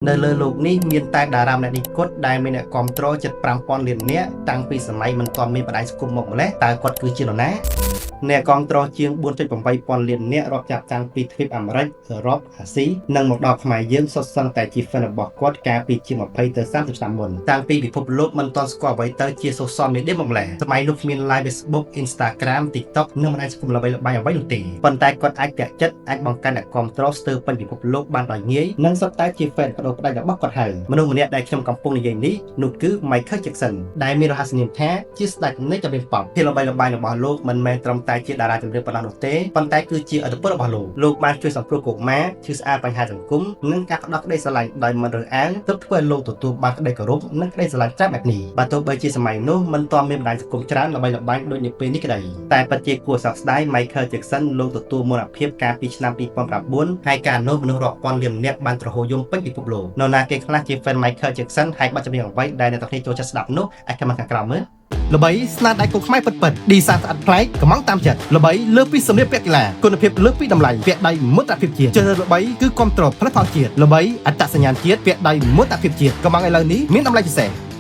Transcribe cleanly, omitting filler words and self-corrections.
នៅលើលោកនេះមានតែតារាម្នាក់នេះគត់ដែលមានអ្នកគាំទ្រជិត5000លាននាក់តាំងពីសម័យមិនទាន់មានបណ្ដាញសង្គមមកម្លេះតើគាត់គឺជានរណាអ្នកគាំទ្រជាង4.8ពាន់លាននាក់រាប់ចាប់តាំងពីទ្វីបអាមេរិកអឺរ៉ុបអាស៊ីនិងមកដល់ខ្មែរយើងសុទ្ធសឹងតែជា fan របស់គាត់កាលពីជាង20ទៅ30ឆ្នាំមុនតាំងពីពិភពលោកមិនទាន់ស្គាល់អ្វីទៅជា social media មកម្លេះសម័យនោះគ្មាន Live Facebook, Instagram, TikTok និងបណ្ដាញសង្គមល្បីល្បាញអ្វីនោះទេប៉ុន្តែគាត់អាចតាក់ចិត្តអាចបង្កើនអ្នកគាំទ្រស្ទើរពេញពិភពលោកបានដោយងាយនិងសុទ្ធតែជា fan បដូរផ្ដាច់របស់គាត់ហើយមនុស្សម្នាក់ដែលខ្ញុំកំពុងនិយាយនេះនោះគឺ Michael Jackson ដែលមានរហស្សនាមថាជាស្ដេចនៃចម្រៀងប៉ុបភាពល្បីល្បាញរបស់លោកមិនមែនត្រឹមតែជាតារាចម្រៀងប៉ុណ្ណោះនោះទេប៉ុន្តែគឺជាឥទ្ធិពលរបស់លោកលោកបានជួយសង្គ្រោះកុមារឈឺស្អាតបញ្ហាសង្គមនិងការផ្ដោះក្តីស្រឡាញ់ដោយមិនរើសអើងទើបធ្វើឲ្យលោកទទួលបានក្តីគោរពនិងក្តីស្រឡាញ់ច្រើនបែបនេះបើទោះបីជាសម័យនោះមិនទាន់មានបណ្ដាញសង្គមច្រើនល្បីល្បាញដូចនាពេលនេះក្តីតែពិតជាគួរសោកស្ដាយ Michael Jackson លោកទទួលមរណភាពកាលពីឆ្នាំ2009ហើយកាលនោះមនុស្សរាប់ពាន់លាននាក់បានទ្រហោយំពេញពិភពលោកនរណាគេខ្លះជា fan Michael Jackson ហើយបទចម្រៀងអ្វីដែលអ្នកទាំងគ្នាចូលចិត្តស្ដាប់នោះអាច comment ខាងក្រោមមើលល្បីស្នាដៃគោខ្មែរពិតពិតឌីសាស្អាតប្លែកកំងតាមចិត្តល្បីលើសពីសម្លៀកពាក់កីឡាគុណភាពលើសពីតម្លៃពាក់ដៃមោទនភាពជាតិជ្រើសរើសល្បីគឺគ្រប់គ្រងផលិតផលជាតិល្បីអត្តសញ្ញាណជាតិពាក់ដៃមោទនភាពជាតិកំងឥឡូវនេះមានតម្លៃពិសេស។